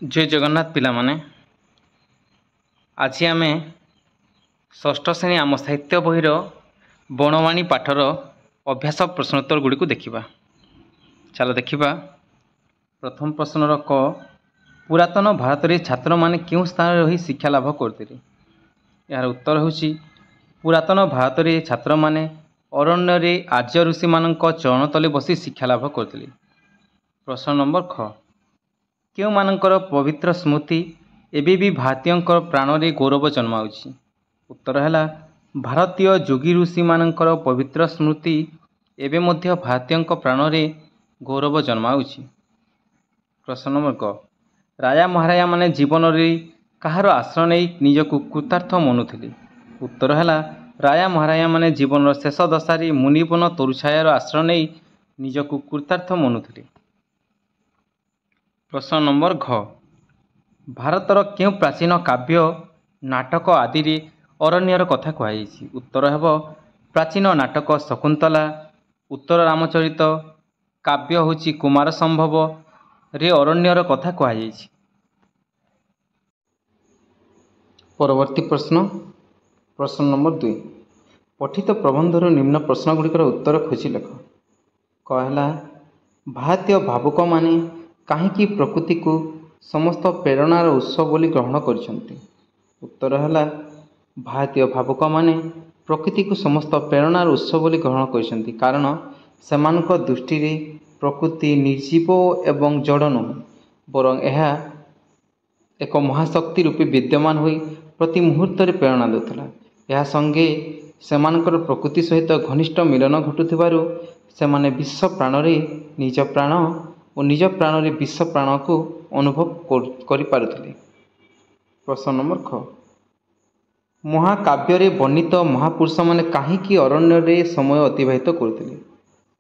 ଜୟ ଜଗନ୍ନାଥ ପିଲାମାନେ, ଆଜି ଆମେ ଷଷ୍ଠ ଶ୍ରେଣୀ ଆମ ସାହିତ୍ୟ ବହିର ବଣବାଣୀ ପାଠର ଅଭ୍ୟାସ ପ୍ରଶ୍ନୋତ୍ତର ଗୁଡ଼ିକୁ ଦେଖିବା। ଚାଲ ଦେଖିବା। ପ୍ରଥମ ପ୍ରଶ୍ନର କ, ପୁରାତନ ଭାରତରେ ଛାତ୍ରମାନେ କେଉଁ ସ୍ଥାନରେ ରହି ଶିକ୍ଷା ଲାଭ କରୁଥିଲେ? ଏହାର ଉତ୍ତର ହେଉଛି, ପୁରାତନ ଭାରତରେ ଛାତ୍ରମାନେ ଅରଣ୍ୟରେ ଆର୍ଯ୍ୟ ଋଷିମାନଙ୍କ ଚରଣ ତଳେ ବସି ଶିକ୍ଷା ଲାଭ କରୁଥିଲେ। ପ୍ରଶ୍ନ ନମ୍ବର ଖ, କେଉଁମାନଙ୍କର ପବିତ୍ର ସ୍ମୃତି ଏବେ ବି ଭାରତୀୟଙ୍କ ପ୍ରାଣରେ ଗୌରବ ଜନ୍ମାଉଛି? ଉତ୍ତର ହେଲା, ଭାରତୀୟ ଯୋଗୀ ଋଷିମାନଙ୍କର ପବିତ୍ର ସ୍ମୃତି ଏବେ ମଧ୍ୟ ଭାରତୀୟଙ୍କ ପ୍ରାଣରେ ଗୌରବ ଜନ୍ମାଉଛି। ପ୍ରଶ୍ନ ନମ୍ବର ଗ, ରାଜା ମହାରାଜାମାନେ ଜୀବନରେ କାହାର ଆଶ୍ରୟ ନେଇ ନିଜକୁ କୃତାର୍ଥ ମଣୁଥିଲେ? ଉତ୍ତର ହେଲା, ରାଜା ମହାରାଜାମାନେ ଜୀବନର ଶେଷ ଦଶାରେ ମୁନିବନ ତରୁଛାୟାର ଆଶ୍ରୟ ନେଇ ନିଜକୁ କୃତାର୍ଥ ମଣୁଥିଲେ। ପ୍ରଶ୍ନ ନମ୍ବର ଘ, ଭାରତର କେଉଁ ପ୍ରାଚୀନ କାବ୍ୟ, ନାଟକ ଆଦିରେ ଅରଣ୍ୟର କଥା କୁହାଯାଇଛି? ଉତ୍ତର ହେବ, ପ୍ରାଚୀନ ନାଟକ ଶକୁନ୍ତଲା, ଉତ୍ତର ରାମଚରିତ, କାବ୍ୟ ହେଉଛି କୁମାର ସମ୍ଭବରେ ଅରଣ୍ୟର କଥା କୁହାଯାଇଛି। ପରବର୍ତ୍ତୀ ପ୍ରଶ୍ନ, ପ୍ରଶ୍ନ ନମ୍ବର 2, ପଠିତ ପ୍ରବନ୍ଧରୁ ନିମ୍ନ ପ୍ରଶ୍ନଗୁଡ଼ିକର ଉତ୍ତର ଖୋଜି ଲେଖ। କ ହେଲା, ଭାରତୀୟ ଭାବୁକମାନେ କାହିଁକି ପ୍ରକୃତିକୁ ସମସ୍ତ ପ୍ରେରଣାର ଉତ୍ସ ବୋଲି ଗ୍ରହଣ କରିଛନ୍ତି? ଉତ୍ତର ହେଲା, ଭାରତୀୟ ଭାବୁକମାନେ ପ୍ରକୃତିକୁ ସମସ୍ତ ପ୍ରେରଣାର ଉତ୍ସ ବୋଲି ଗ୍ରହଣ କରିଛନ୍ତି, କାରଣ ସେମାନଙ୍କ ଦୃଷ୍ଟିରେ ପ୍ରକୃତି ନିର୍ଜୀବ ଏବଂ ଜଡ଼ ନୁହେଁ, ବରଂ ଏହା ଏକ ମହାଶକ୍ତି ରୂପେ ବିଦ୍ୟମାନ ହୋଇ ପ୍ରତି ମୁହୂର୍ତ୍ତରେ ପ୍ରେରଣା ଦେଉଥିଲା। ଏହା ସଙ୍ଗେ ସେମାନଙ୍କର ପ୍ରକୃତି ସହିତ ଘନିଷ୍ଠ ମିଳନ ଘଟୁଥିବାରୁ ସେମାନେ ବିଶ୍ୱ ପ୍ରାଣରେ ନିଜ ପ୍ରାଣ ଓ ନିଜ ପ୍ରାଣରେ ବିଶ୍ୱ ପ୍ରାଣକୁ ଅନୁଭବ କରିପାରୁଥିଲେ। ପ୍ରଶ୍ନ ନମ୍ବର ଖ, ମହାକାବ୍ୟରେ ବର୍ଣ୍ଣିତ ମହାପୁରୁଷମାନେ କାହିଁକି ଅରଣ୍ୟରେ ସମୟ ଅତିବାହିତ କରୁଥିଲେ?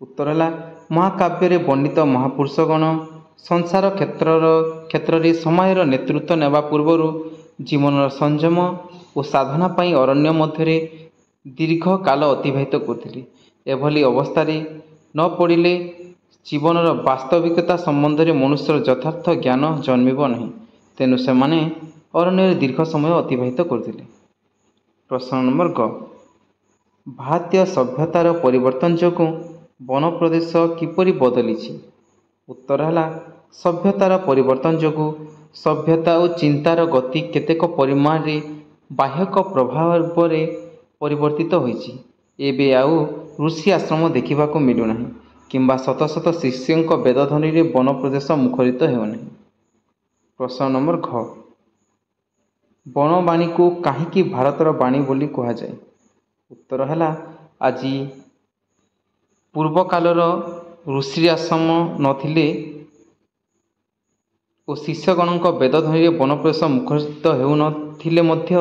ଉତ୍ତର ହେଲା, ମହାକାବ୍ୟରେ ବର୍ଣ୍ଣିତ ମହାପୁରୁଷଗଣ ସଂସାର କ୍ଷେତ୍ରରେ ସମୟର ନେତୃତ୍ୱ ନେବା ପୂର୍ବରୁ ଜୀବନର ସଂଯମ ଓ ସାଧନା ପାଇଁ ଅରଣ୍ୟ ମଧ୍ୟରେ ଦୀର୍ଘ କାଳ ଅତିବାହିତ କରୁଥିଲେ। ଏଭଳି ଅବସ୍ଥାରେ ନ ପଡ଼ିଲେ ଜୀବନର ବାସ୍ତବିକତା ସମ୍ବନ୍ଧରେ ମନୁଷ୍ୟର ଯଥାର୍ଥ ଜ୍ଞାନ ଜନ୍ମିବ ନାହିଁ। ତେଣୁ ସେମାନେ ଅରଣ୍ୟରେ ଦୀର୍ଘ ସମୟ ଅତିବାହିତ କରୁଥିଲେ। ପ୍ରଶ୍ନ ନମ୍ବର ଗ, ଭାରତୀୟ ସଭ୍ୟତାର ପରିବର୍ତ୍ତନ ଯୋଗୁଁ ବନ ପ୍ରଦେଶ କିପରି ବଦଳିଛି? ଉତ୍ତର ହେଲା, ସଭ୍ୟତାର ପରିବର୍ତ୍ତନ ଯୋଗୁଁ ସଭ୍ୟତା ଓ ଚିନ୍ତାର ଗତି କେତେକ ପରିମାଣରେ ବାହ୍ୟକ ପ୍ରଭାବରେ ପରିବର୍ତ୍ତିତ ହୋଇଛି। ଏବେ ଆଉ ଋଷି ଆଶ୍ରମ ଦେଖିବାକୁ ମିଳୁନାହିଁ କିମ୍ବା ଶତ ଶତ ଶିଷ୍ୟଙ୍କ ବେଦଧ୍ୱନିରେ ବନ ପ୍ରଦେଶ ମୁଖରିତ ହେଉନାହିଁ। ପ୍ରଶ୍ନ ନମ୍ବର ଘ, ବନବାଣୀକୁ କାହିଁକି ଭାରତର ବାଣୀ ବୋଲି କୁହାଯାଏ? ଉତ୍ତର ହେଲା, ଆଜି ପୂର୍ବକାଳର ଋଷି ଆଶ୍ରମ ନଥିଲେ ଓ ଶିଷ୍ୟଗଣଙ୍କ ବେଦଧ୍ୱନିରେ ବନପ୍ରଦେଶ ମୁଖରିତ ହେଉନଥିଲେ ମଧ୍ୟ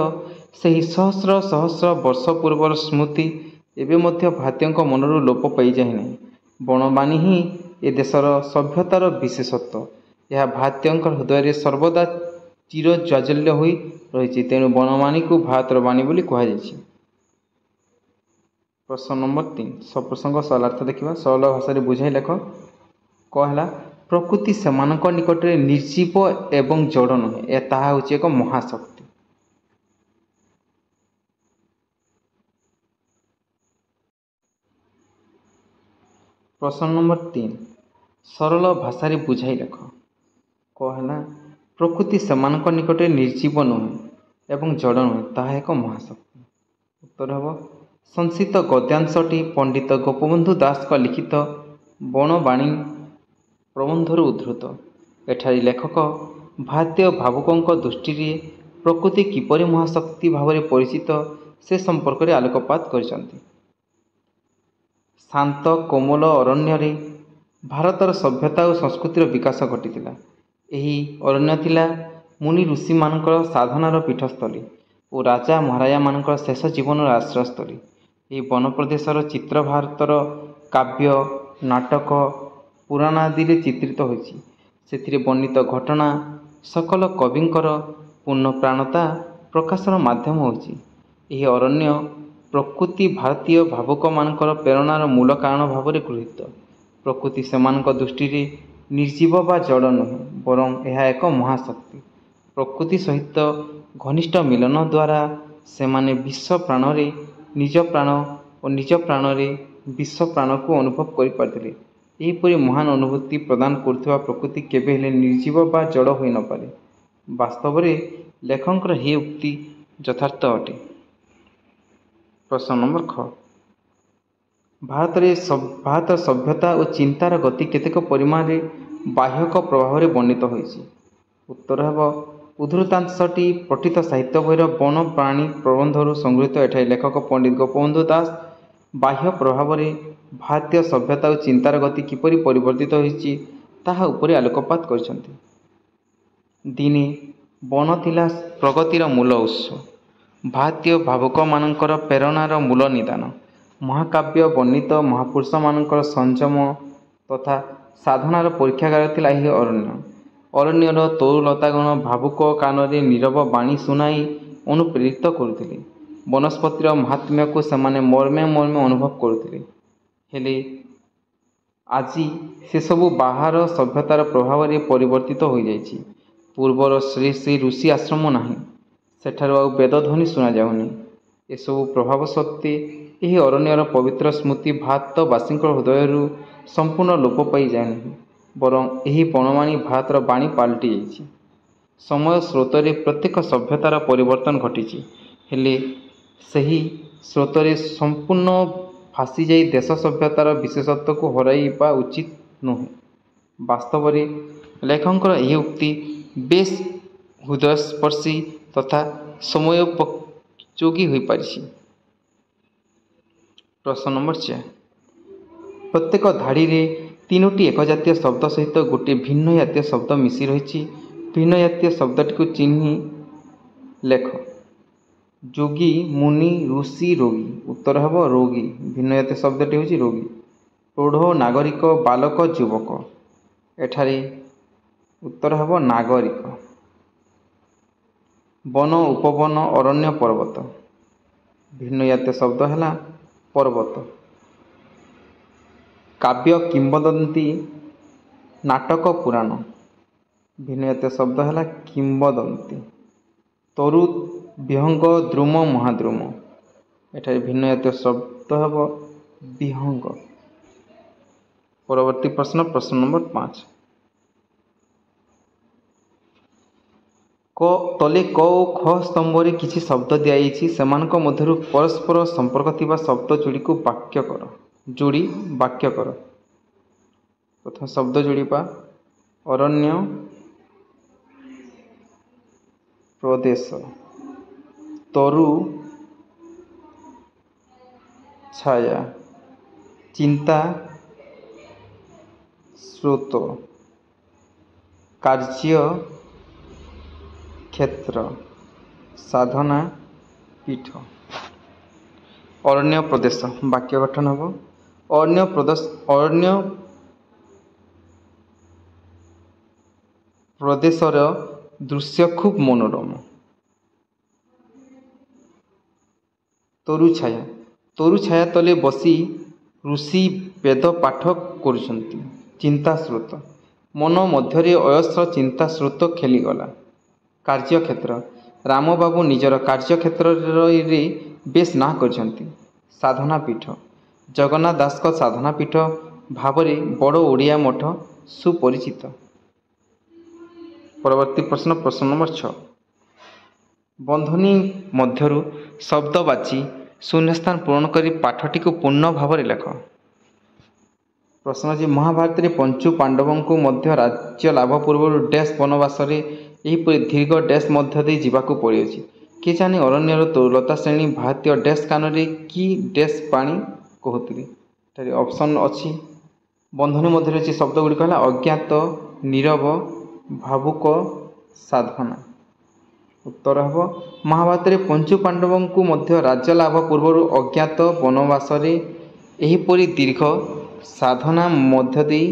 ସେହି ସହସ୍ର ସହସ୍ର ବର୍ଷ ପୂର୍ବର ସ୍ମୃତି ଏବେ ମଧ୍ୟ ଭାରତୀୟଙ୍କ ମନରୁ ଲୋପ ପାଇଯାଇ ନାହିଁ। ବନବାଣୀ ହିଁ ଏ ଦେଶର ସଭ୍ୟତାର ବିଶେଷତ୍ୱ। ଏହା ଭାରତୀୟଙ୍କ ହୃଦୟରେ ସର୍ବଦା ଚିର ଜାଜ୍ୱଲ୍ୟ ହୋଇ ରହିଛି। ତେଣୁ ବନବାଣୀକୁ ଭାରତର ବାଣୀ ବୋଲି କୁହାଯାଇଛି। ପ୍ରଶ୍ନ ନମ୍ବର 3, ସପ୍ରସଙ୍ଗ ସରଳାର୍ଥ ଦେଖିବା। ସରଳ ଭାଷାରେ ବୁଝାଇ ଲେଖ। କ ହେଲା, ପ୍ରକୃତି ସେମାନଙ୍କ ନିକଟରେ ନିର୍ଜୀବ ଏବଂ ଜଡ଼ ନୁହେଁ, ତାହା ହେଉଛି ଏକ ମହାଶକ୍ତି। ପ୍ରଶ୍ନ ନମ୍ବର 3, ସରଳ ଭାଷାରେ ବୁଝାଇ ଲେଖ। କ ହେଲା, ପ୍ରକୃତି ସେମାନଙ୍କ ନିକଟରେ ନିର୍ଜୀବ ନୁହେଁ ଏବଂ ଜଡ଼ ନୁହେଁ, ତାହା ଏକ ମହାଶକ୍ତି। ଉତ୍ତର ହେବ, ସଂଶିତ ଗଦ୍ୟାଂଶଟି ପଣ୍ଡିତ ଗୋପବନ୍ଧୁ ଦାସଙ୍କ ଲିଖିତ ବଣବାଣୀ ପ୍ରବନ୍ଧରୁ ଉଦ୍ଧୃତ। ଏଠାରେ ଲେଖକ ଭାରତୀୟ ଭାବୁକଙ୍କ ଦୃଷ୍ଟିରେ ପ୍ରକୃତି କିପରି ମହାଶକ୍ତି ଭାବରେ ପରିଚିତ ସେ ସମ୍ପର୍କରେ ଆଲୋକପାତ କରିଛନ୍ତି। ଶାନ୍ତ କୋମଳ ଅରଣ୍ୟରେ ଭାରତର ସଭ୍ୟତା ଓ ସଂସ୍କୃତିର ବିକାଶ ଘଟିଥିଲା। ଏହି ଅରଣ୍ୟ ଥିଲା ମୁନି ଋଷିମାନଙ୍କର ସାଧନାର ପୀଠସ୍ଥଳୀ ଓ ରାଜା ମହାରାଜାମାନଙ୍କର ଶେଷ ଜୀବନର ଆଶ୍ରୟସ୍ଥଳୀ। ଏହି ବନପ୍ରଦେଶର ଚିତ୍ର ଭାରତର କାବ୍ୟ, ନାଟକ, ପୁରାଣ ଆଦିରେ ଚିତ୍ରିତ ହୋଇଛି। ସେଥିରେ ବର୍ଣ୍ଣିତ ଘଟଣା ସକଳ କବିଙ୍କର ପୂର୍ଣ୍ଣପ୍ରାଣତା ପ୍ରକାଶର ମାଧ୍ୟମ ହୋଇଛି। ଏହି ଅରଣ୍ୟ ପ୍ରକୃତି ଭାରତୀୟ ଭାବୁକମାନଙ୍କର ପ୍ରେରଣାର ମୂଳ କାରଣ ଭାବରେ ଗୃହୀତ। ପ୍ରକୃତି ସେମାନଙ୍କ ଦୃଷ୍ଟିରେ ନିର୍ଜୀବ ବା ଜଡ଼ ନୁହେଁ, ବରଂ ଏହା ଏକ ମହାଶକ୍ତି। ପ୍ରକୃତି ସହିତ ଘନିଷ୍ଠ ମିଳନ ଦ୍ୱାରା ସେମାନେ ବିଶ୍ୱ ପ୍ରାଣରେ ନିଜ ପ୍ରାଣ ଓ ନିଜ ପ୍ରାଣରେ ବିଶ୍ୱ ପ୍ରାଣକୁ ଅନୁଭବ କରିପାରିଥିଲେ। ଏହିପରି ମହାନ ଅନୁଭୂତି ପ୍ରଦାନ କରୁଥିବା ପ୍ରକୃତି କେବେ ହେଲେ ନିର୍ଜୀବ ବା ଜଡ଼ ହୋଇନପାରେ। ବାସ୍ତବରେ ଲେଖକଙ୍କର ଏହି ଉକ୍ତି ଯଥାର୍ଥ ଅଟେ। ପ୍ରଶ୍ନ ନମ୍ବର ଖ, ଭାରତର ସଭ୍ୟତା ଓ ଚିନ୍ତାର ଗତି କେତେକ ପରିମାଣରେ ବାହ୍ୟକ ପ୍ରଭାବରେ ବର୍ଣ୍ଣିତ ହୋଇଛି? ଉତ୍ତର ହେବ, ଉଦ୍ଧୃତାଂଶଟି ପଠିତ ସାହିତ୍ୟ ବହିର ବନ ପ୍ରାଣୀ ପ୍ରବନ୍ଧରୁ ସଂଗୃହୀତ। ଏଠାରେ ଲେଖକ ପଣ୍ଡିତ ଗୋପବନ୍ଧୁ ଦାସ ବାହ୍ୟ ପ୍ରଭାବରେ ଭାରତୀୟ ସଭ୍ୟତା ଓ ଚିନ୍ତାର ଗତି କିପରି ପରିବର୍ତ୍ତିତ ହୋଇଛି, ତାହା ଉପରେ ଆଲୋକପାତ କରିଛନ୍ତି। ଦିନେ ବନ ଥିଲା ପ୍ରଗତିର ମୂଳ ଉତ୍ସ, ଭାରତୀୟ ଭାବୁକମାନଙ୍କର ପ୍ରେରଣାର ମୂଳ ନିଦାନ। ମହାକାବ୍ୟ ବର୍ଣ୍ଣିତ ମହାପୁରୁଷମାନଙ୍କର ସଂଯମ ତଥା ସାଧନାର ପରୀକ୍ଷାଗାର ଥିଲା ଏହି ଅରଣ୍ୟ। ଅରଣ୍ୟର ତରୁଲତାଗଣ ଭାବୁକ କାନରେ ନୀରବ ବାଣୀ ଶୁଣାଇ ଅନୁପ୍ରେରିତ କରୁଥିଲେ। ବନସ୍ପତିର ମାହାତ୍ମ୍ୟକୁ ସେମାନେ ମର୍ମେ ମର୍ମେ ଅନୁଭବ କରୁଥିଲେ। ହେଲେ ଆଜି ସେସବୁ ବାହାର ସଭ୍ୟତାର ପ୍ରଭାବରେ ପରିବର୍ତ୍ତିତ ହୋଇଯାଇଛି। ପୂର୍ବର ଶ୍ରୀ ଶ୍ରୀ ଋଷି ଆଶ୍ରମ ନାହିଁ, ସେଠାରୁ ଆଉ ବେଦଧ୍ୱନି ଶୁଣାଯାଉନି। ଏସବୁ ପ୍ରଭାବ ସତ୍ତ୍ୱେ ଏହି ଅରଣ୍ୟର ପବିତ୍ର ସ୍ମୃତି ଭାରତବାସୀଙ୍କ ହୃଦୟରୁ ସମ୍ପୂର୍ଣ୍ଣ ଲୋପ ପାଇଯାଇନାହିଁ, ବରଂ ଏହି ବନବାଣୀ ଭାରତର ବାଣୀ ପାଲଟି ଯାଇଛି। ସମୟ ସ୍ରୋତରେ ପ୍ରତ୍ୟେକ ସଭ୍ୟତାର ପରିବର୍ତ୍ତନ ଘଟିଛି। ହେଲେ ସେହି ସ୍ରୋତରେ ସମ୍ପୂର୍ଣ୍ଣ ଭାସିଯାଇ ଦେଶ ସଭ୍ୟତାର ବିଶେଷତ୍ୱକୁ ହରାଇବା ଉଚିତ ନୁହେଁ। ବାସ୍ତବରେ ଲେଖକଙ୍କର ଏହି ଉକ୍ତି ବେଶ୍ ହୃଦୟସ୍ପର୍ଶୀ ତଥା ସମୟୋପଯୋଗୀ ହୋଇପାରିଛି। ପ୍ରଶ୍ନ ନମ୍ବର 4, ପ୍ରତ୍ୟେକ ଧାଡ଼ିରେ ତିନୋଟି ଏକଜାତୀୟ ଶବ୍ଦ ସହିତ ଗୋଟିଏ ଭିନ୍ନ ଜାତୀୟ ଶବ୍ଦ ମିଶି ରହିଛି। ଭିନ୍ନ ଜାତୀୟ ଶବ୍ଦଟିକୁ ଚିହ୍ନି ଲେଖ। ଯୋଗୀ, ମୁନି, ଋଷି, ରୋଗୀ। ଉତ୍ତର ହେବ ରୋଗୀ। ଭିନ୍ନ ଜାତୀୟ ଶବ୍ଦଟି ହେଉଛି ରୋଗୀ। ପ୍ରୌଢ଼, ନାଗରିକ, ବାଲକ, ଯୁବକ। ଏଠାରେ ଉତ୍ତର ହେବ ନାଗରିକ। ବନ, ଉପବନ, ଅରଣ୍ୟ, ପର୍ବତ। ଭିନ୍ନ ଜାତୀୟ ଶବ୍ଦ ହେଲା ପର୍ବତ। କାବ୍ୟ, କିମ୍ବଦନ୍ତୀ, ନାଟକ, ପୁରାଣ। ଭିନ୍ନ ଜାତୀୟ ଶବ୍ଦ ହେଲା କିମ୍ବଦନ୍ତୀ। ତରୁ, ବିହଙ୍ଗ, ଦ୍ରୁମ, ମହାଦ୍ରୁମ। ଏଠାରେ ଭିନ୍ନ ଜାତୀୟ ଶବ୍ଦ ହେବ ବିହଙ୍ଗ। ପରବର୍ତ୍ତୀ ପ୍ରଶ୍ନ, ପ୍ରଶ୍ନ ନମ୍ବର 5, କ ତଲେ କ ଓ ଖ ସ୍ତମ୍ଭରେ କିଛି ଶବ୍ଦ ଦିଆଯାଇଛି। ସେମାନଙ୍କ ମଧ୍ୟରୁ ପରସ୍ପର ସମ୍ପର୍କ ଥିବା ଶବ୍ଦ ଯୋଡ଼ିକୁ ବାକ୍ୟ କର, ଯୋଡ଼ି ବାକ୍ୟ କର। ପ୍ରଥମ ଶବ୍ଦ ଯୋଡ଼ିବା, ଅରଣ୍ୟ ପ୍ରଦେଶ, ତରୁ ଛାୟା, ଚିନ୍ତା ସ୍ରୋତ, କାର୍ଯ୍ୟ କ୍ଷେତ୍ର, ସାଧନା ପୀଠ। ଅରଣ୍ୟ ପ୍ରଦେଶ ବାକ୍ୟ ଗଠନ ହେବ, ଅରଣ୍ୟ ପ୍ରଦେଶ, ଅରଣ୍ୟ ପ୍ରଦେଶର ଦୃଶ୍ୟ ଖୁବ୍ ମନୋରମ। ତରୁ ଛାୟା, ତରୁ ଛାୟା ତଳେ ବସି ଋଷି ବେଦ ପାଠ କରୁଛନ୍ତି। ଚିନ୍ତା ସ୍ରୋତ, ମନ ମଧ୍ୟରେ ଅଜସ୍ର ଚିନ୍ତା ସ୍ରୋତ ଖେଳିଗଲା। କାର୍ଯ୍ୟକ୍ଷେତ୍ର, ରାମବାବୁ ନିଜର କାର୍ଯ୍ୟକ୍ଷେତ୍ରରେ ବେଶ୍ ନାଁ କରିଛନ୍ତି। ସାଧନା ପୀଠ, ଜଗନ୍ନାଥ ଦାସଙ୍କ ସାଧନା ପୀଠ ଭାବରେ ବଡ଼ ଓଡ଼ିଆ ମଠ ସୁପରିଚିତ। ପରବର୍ତ୍ତୀ ପ୍ରଶ୍ନ, ପ୍ରଶ୍ନ ନମ୍ବର 6, ବନ୍ଧନୀ ମଧ୍ୟରୁ ଶବ୍ଦ ବାଛି ଶୂନ୍ୟସ୍ଥାନ ପୂରଣ କରି ପାଠଟିକୁ ପୂର୍ଣ୍ଣ ଭାବରେ ଲେଖ। ପ୍ରଶ୍ନ ଅଛି, ମହାଭାରତରେ ପଞ୍ଚୁ ପାଣ୍ଡବଙ୍କୁ ମଧ୍ୟ ରାଜ୍ୟ ଲାଭ ପୂର୍ବରୁ ଡ୍ୟାସ୍ ବନବାସରେ ଏହିପରି ଦୀର୍ଘ ଡ୍ୟାସ୍ ମଧ୍ୟ ଦେଇ ଯିବାକୁ ପଡ଼ିଅଛି। କିଏ ଜାଣେ ଅରଣ୍ୟର ତରୁଲତା ଶ୍ରେଣୀ ଭାରତୀୟ ଡ୍ୟାସ୍ କାନରେ କି ଡ୍ୟାସ୍ ବାଣୀ କହୁଥିଲେ? ଏଠାରେ ଅପସନ୍ ଅଛି, ବନ୍ଧନୀ ମଧ୍ୟରେ ଅଛି ଶବ୍ଦ ଗୁଡ଼ିକ ହେଲା ଅଜ୍ଞାତ, ନୀରବ, ଭାବୁକ, ସାଧନା। ଉତ୍ତର ହେବ, ମହାଭାରତରେ ପଞ୍ଚୁ ପାଣ୍ଡବଙ୍କୁ ମଧ୍ୟ ରାଜ୍ୟ ଲାଭ ପୂର୍ବରୁ ଅଜ୍ଞାତ ବନବାସରେ ଏହିପରି ଦୀର୍ଘ ସାଧନା ମଧ୍ୟ ଦେଇ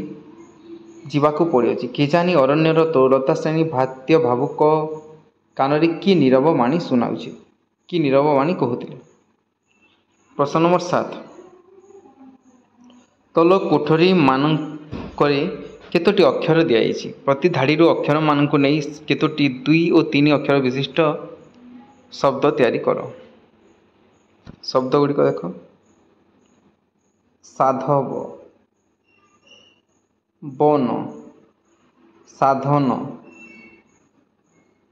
ଯିବାକୁ ପଡ଼ିଅଛି। କେଜାଣି ଅରଣ୍ୟର ତରୁଲତା ଶ୍ରେଣୀ ଭାରତୀୟ ଭାବୁକ କାନରେ କି ନୀରବ ବାଣୀ ଶୁଣାଉଛି, କି ନୀରବ ବାଣୀ କହୁଥିଲେ? ପ୍ରଶ୍ନ ନମ୍ବର 7, ତଳ କୋଠରୀ ମାନଙ୍କରେ କେତୋଟି ଅକ୍ଷର ଦିଆଯାଇଛି। ପ୍ରତି ଧାଡ଼ିରୁ ଅକ୍ଷରମାନଙ୍କୁ ନେଇ କେତୋଟି 2 ଓ 3 ଅକ୍ଷର ବିଶିଷ୍ଟ ଶବ୍ଦ ତିଆରି କର। ଶବ୍ଦ ଗୁଡ଼ିକ ଦେଖ। ସାଧବ, ବନ, ସାଧନ,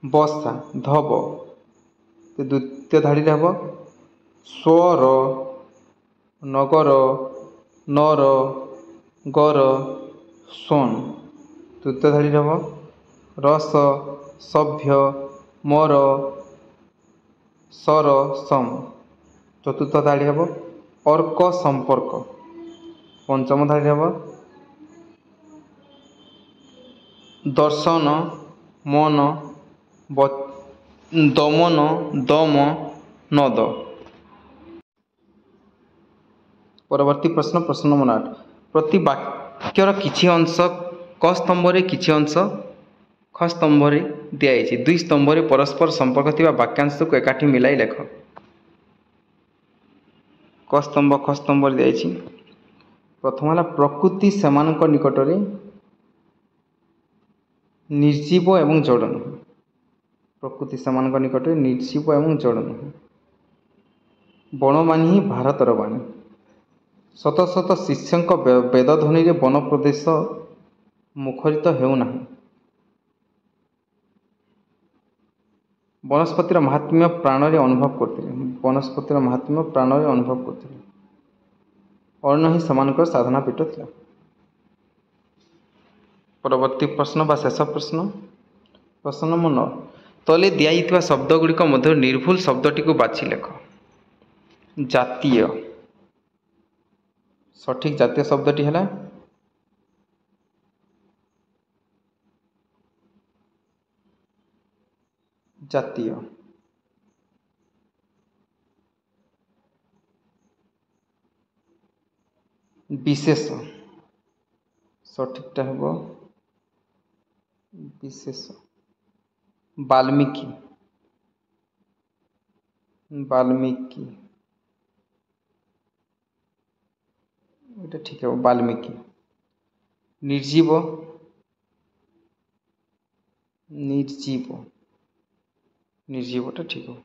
ବସା, ଧବ। ଦ୍ୱିତୀୟ ଧାଡ଼ିରେ ହେବ ସ୍ୱର, ନଗର, ନର, ଗର, ସ୍ୱନ। ତୃତୀୟ ଧାଡ଼ିରେ ହେବ ରସ, ସଭ୍ୟ, ମର, ସର, ସମ। ଚତୁର୍ଥ ଧାଡ଼ି ହେବ ଅର୍କ, ସମ୍ପର୍କ। ପଞ୍ଚମ ଧାଡ଼ିରେ ହେବ ଦର୍ଶନ, ମନ, ଦମନ, ଦମ, ନଦ। ପରବର୍ତ୍ତୀ ପ୍ରଶ୍ନ, ପ୍ରଶ୍ନ ନମ୍ବର 8। ପ୍ରତି ବାକ୍ୟର କିଛି ଅଂଶ କ ସ୍ତମ୍ଭରେ, କିଛି ଅଂଶ ଖ ସ୍ତମ୍ଭରେ ଦିଆଯାଇଛି। ଦୁଇ ସ୍ତମ୍ଭରେ ପରସ୍ପର ସମ୍ପର୍କ ଥିବା ବାକ୍ୟାଂଶକୁ ଏକାଠି ମିଳାଇ ଲେଖ। କ ସ୍ତମ୍ଭ ଖ ସ୍ତମ୍ଭରେ ଦିଆଯାଇଛି। ପ୍ରଥମ ହେଲା ପ୍ରକୃତି ସେମାନଙ୍କ ନିକଟରେ ନିର୍ଜୀବ ଏବଂ ଜଡ଼ ନୁହେଁ। ପ୍ରକୃତି ସେମାନଙ୍କ ନିକଟରେ ନିର୍ଜୀବ ଏବଂ ଜଡ଼ ନୁହେଁ। ବଣବାଣୀ ହିଁ ଭାରତର ବାଣୀ। ଶତ ଶତ ଶିଷ୍ୟଙ୍କ ବେଦଧ୍ୱନିରେ ବନ ପ୍ରଦେଶ ମୁଖରିତ ହେଉନାହିଁ। ବନସ୍ପତିର ମାହାତ୍ମ୍ୟ ପ୍ରାଣରେ ଅନୁଭବ କରୁଥିଲେ। ବନସ୍ପତିର ମାହାତ୍ମ୍ୟ ପ୍ରାଣରେ ଅନୁଭବ କରୁଥିଲେ। ଅରଣ୍ୟ ହିଁ ସେମାନଙ୍କର ସାଧନା ପୀଠ ଥିଲା। ପରବର୍ତ୍ତୀ ପ୍ରଶ୍ନ ବା ଶେଷ ପ୍ରଶ୍ନ, ପ୍ରଶ୍ନ ନମ୍ବର 9। ତଳେ ଦିଆଯାଇଥିବା ଶବ୍ଦଗୁଡ଼ିକ ମଧ୍ୟରୁ ନିର୍ଭୁଲ ଶବ୍ଦଟିକୁ ବାଛି ଲେଖ। ଜାତୀୟ। ସଠିକ୍ ଜାତୀୟ ଶବ୍ଦଟି ହେଲା ଜାତୀୟ। ବିଶେଷ। ସଠିକଟା ହେବ ବିଶେଷ। ବାଲ୍ମୀକି। ବାଲ୍ମୀକି, এটা ঠিক ହେବ ବାଲ୍ମୀକି। ନିର୍ଜୀବ। ନିର୍ଜୀବ, ନିର୍ଜୀବଟା ଠିକ୍ ହେବ।